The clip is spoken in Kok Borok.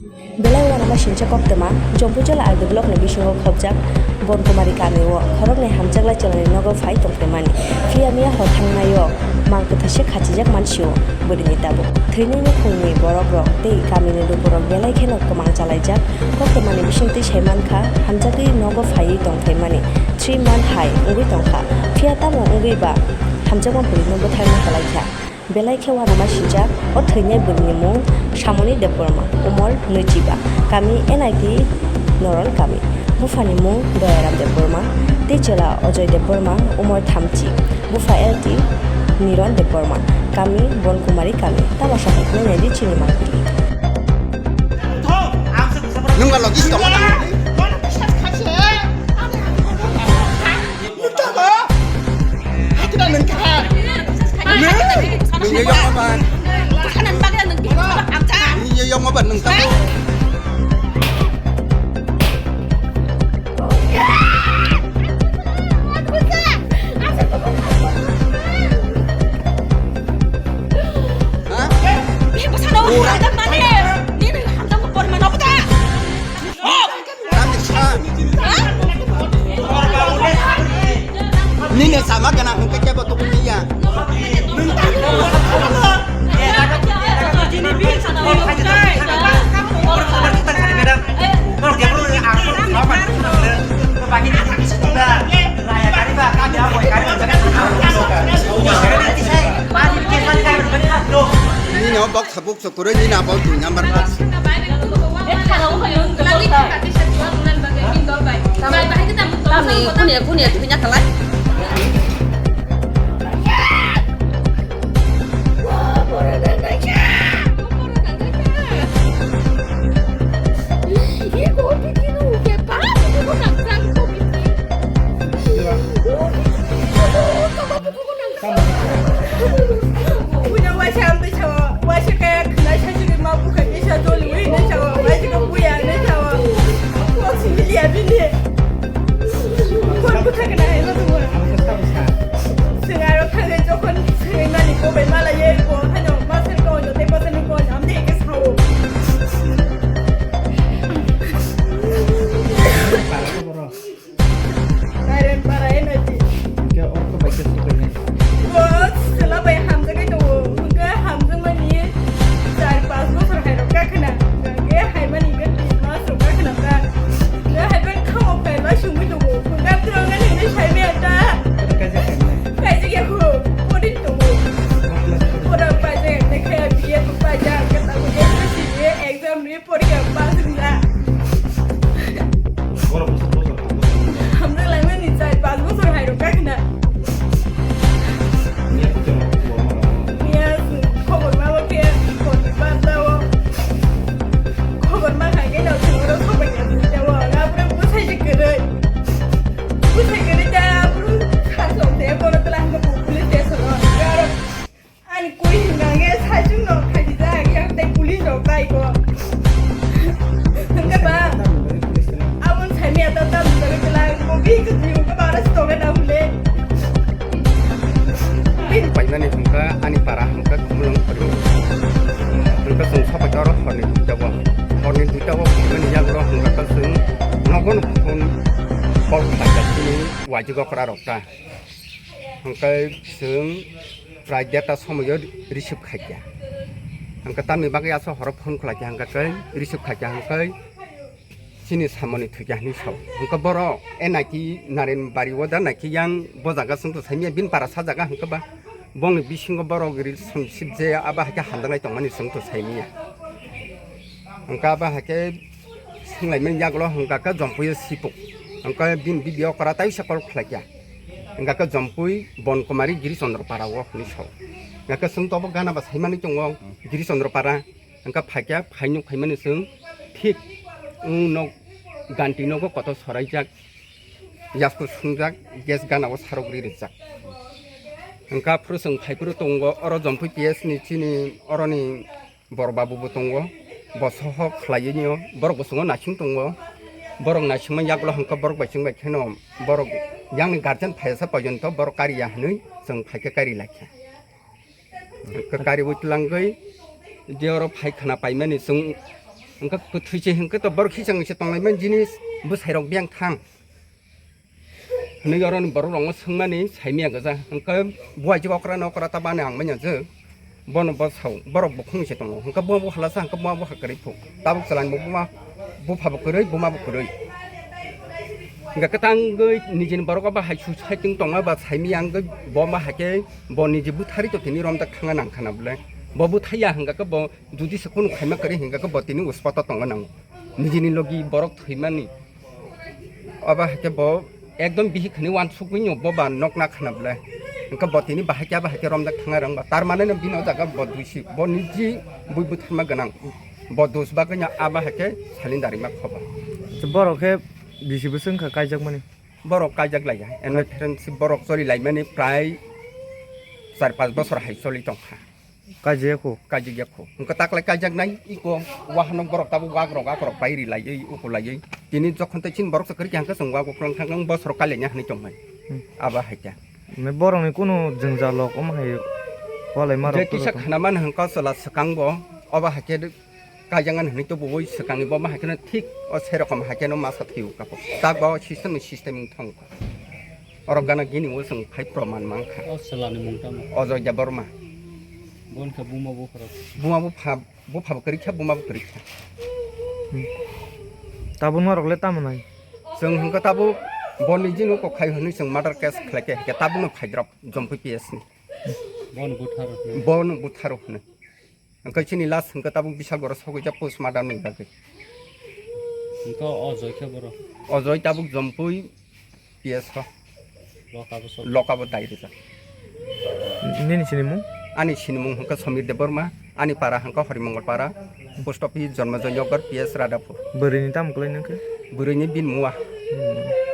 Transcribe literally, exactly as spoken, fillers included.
Belai uanamasingcha koktwma, Jompuijala R D block ni bisingo khobjak Bonkumari kami o khoroknwi hamjaklai chwlani nogo phai tongphaimani. Phiya miya hor thangnaio mang kwthwi se khachijak mansio bwrwini tabuk. Thwinai nukhungni borokrok tei kamini lukurok belai kheno kwmang chalaijak. Koktwmani bisingtwi saimankha, hamjagwi nogo phaiwi tongphaimani three month hai wngwi tongkha. Phiya tamo wngwi ba hamjakma bwrwino bwtharna kwlaikha. Belai khe uanamasingcha o thwinai bwrwini mung Samoni Debbarma, umor nwichiba, kami N I T Noron kami. Buphani mung Doyaram Debbarma tei chwla Ajoy Debbarma, umor thamchi. Bupha L T Niron Debbarma, kami Bonkumari kami. Tamasa khaikhe naidi chini mangpili. Nwng ba logi si tongo nang. Nukta ba? Hakna nung kha. Nung ye yong ba. Nung ye yong ba nung ta. Ha? Ora. Nini hamjak ko porma nokta. Nang sa. Nini sama gana hingke kebo tukuni ya. Nini o box habuk. Sukuroi ni na bo dui number box. Tamni kunia kunia thwina kalai. Buino waisa amtwi sao, waisa kaya khwnai saichwlwi ma bwkhak kisa doliwi hinwi sao, waisa khe buya hinwi sao. Kok simi liya bini. Kok bwkhak khwnai haino tongma. Chwng aro thangwi jokhon swngwi mani kobai malaiwi bo haino masani kok tei bwsani kok amtwi khe sao. Nairen para energy. Hingke ortho bai khe sopainai. Bo chwla bai hamjagwi tongo. Hwnkhe hamjakmani char panch bochor hai rok kakhwna. Hwnkhe haimani hwnkhe tin mas rok kakhwna ta. Hwnkhe haibai khamok phaima sungwi tongo. Hwnkhe twrwngna hinwi saimaya ta. Kaijak ya kho. Pori tongo. Pora paijak ya khe B Ed bo paijak. Hwnkhe tabuk S S C ni exam ni porikha pass wngya. Hamjak laimani char panch bochor hai rok kakhwna. Miya khobor ma bo khe khobor ni banda o. Khobor ma khai khe no khobor o khobor ya duita o. Abro bwsai se kwrwi. Bwsai kwrwi ta abro khasok te bono twlang ko police station o. Ani koi hwnka hwnkhe saichung no khaijijak, yang tei police rok tai ko. Hwnkhe ba, aboni saimaya ta tamni bagwi twlang, bo bihik kwthwi hwnkhe ba aro se tongna nang hwnle. Painani hwnkha ani para hwnkha Khumulwng Khormung. Hwnkha chwng sabai oro horni duita o. Horni duita o phaimani yago hwnkha chwng nogo no phone call khlaijak chini waijwk okra rok ta. Hwnkhe chwng prai derta somoio receive khaikha. Hwnkhe tamni bagwi aswk horo phone khlaikha hwnkhe khe receive khaikha hwnkhe chini samani thwikha hinwi sao. Hwnkhe borok e naikhe Narenbari o da naikhe yang bo jaga chwngtw saimanya bini para sa jaga hwnkhe ba bongni bisingo borok relationship je abo haikhe hamjaknai tongmani chwngtw saimanya. Hwnkhe abo haikhe swnglaimani yagulo hwnkha khe Jompuio sipuk. Hwnkhe bini bibi okra taisa call khlaikha. Hwnkha khe Jompui Bonkumari Giri Chondro para o hinwi sao. Hwnkha khe chwng tobo gana ba saimani tongo Giri Chondro para. Hwnkha phaikha, phainuk phaimani chwng thik wng nok ganti nogo kotor soraijak, yasku sungjak, gas gana o sarok ri rijak. Hwnkha phuru chwng phaiphuru tongo oro Jompui P S ni chini oroni Bor babu bo tongo, bo sohok khlaiwi nw, borok bwskango naising tongo, borok naisingma yagulo hwnkha borok bai chwng bai kheno borok yang ni guardian phaiyasa porjonto borok kariya hinwi chwng phaikhe kari laikha. Kariwi twlangwi je oro phai khna paimani chwng Hwnkhe kwthwi se hwnkhe to borok khichang se tonglaimani jinis bwsairok biyang thang. Hwnwi oroni borok rokno swngmani saimya gwja. Hwnkhe buai je okra no okra ta bani ang manya je. Bono bo sao, borok bukhung se tongo. Hwnkhe bo bo halasa hwnkhe bo bo hakwrwi phu. Tabuk chwlaini bo buma bupha bo kwrwi, buma bo kwrwi. Hwnkhe kwtangwi nijini borok ba hai su saiting tongma ba saimya wngwi bo ma hakhe bo niji butharwi to tini romjak thangna nang khana bwle. Bo buthaiya hwnkhe bo judi se kunu khaima kwrwi hwnkhe bo tini uspoto tongna nango. Nijini logi borok thwimani. Obo hai khe bo ekdom bihik hwnwi uansukgwi no bo ba nok na khna bwle. Hwnkhe bo tini bahai khe abo hai khe romjak thangna rwng ba. Tar mane no bini o jaga bo duisi, bo niji bui bwtharma gwnang. Bo dus bagwi no abo hai khe salin darima khoba. Borok khe bisi bwswk wngkha kaijakmani? Borok kaijak laiya. Eno friendship borok choli laimani prai char panch bosor hai choli tongkha. Kaijak ya kho? Kaijak ya kho. Hwnkhe taklai kaijak nai, iko wahanok borok tabuk wakrok, akorok pai ri laiwi, uku laiwi. Tini jokhon tei chini borok se kwrwi khe hwnkhe chwng wak uklong thang thang bosor kaliya hwnwi tongmani. Hmm. Abo hai khe. Borokni kunu jwngjal rok omo hai walai ma rok. Je kisa khwna mani hwnkhe chwla swkang bo, obo hai khe kaijak nani hwnwi tubuwi swkangni bo ma hai kheno thik o se rokom hai kheno masa thwiwi kapo. Tak ba o system ni system wng thang kha. Oro gana gini o chwng phai proman mang kha. O chwlani mung tamo? Ojoy Debbarma. Bon khe buma bupharok. Buma bupha, bupha bo kwrwi kha, buma bo kwrwi kha. Hmm. Tabuk norok le tamo nai? Chwng hwnkhe tabuk boni jino kok khai hwnwi chwng murder case khlai khe, khe tabukno phaidrop Jompui P S ni. Bon butharo hwnwi. Bon butharo hwnwi. Hwnkhe chini last hwnkhe tabuk Bisalgoro sogwi jak postmortem ni bagwi. Hwnkhe o Joy khe boro? O Joy tabuk Jompui P S o. Loka bo sok. Loka bo dai rijak. Nini sinimung? Ani sinimung hwnkhe Samir Debbarma, ani para hwnkhe Horimongol para, post office Jonmojoy Nagar P S Radhapur. Bwrwini tamo kwlai nangkhe? Bwrwini bin mua. Hmm.